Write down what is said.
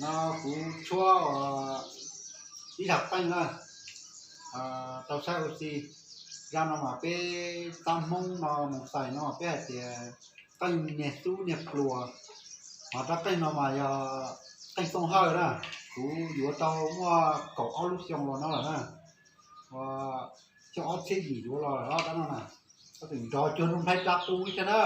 No kuv tshuab ib zaj qeej na, tau saib ua si. Zaj no mas peb tab Hmoob no mus xais no peb hais tias qeej niag xub niag pluas. Ho rab qeej no mas yog qeej tooj hawj na, kuv yuav tau muaj kaum ob lub xyoo los no lawm na, ua xyoo ob txhiab yim yuav los lawm rab no na. Koj tseem nrog cuag Nuj Nplhaib rab qub thiab na.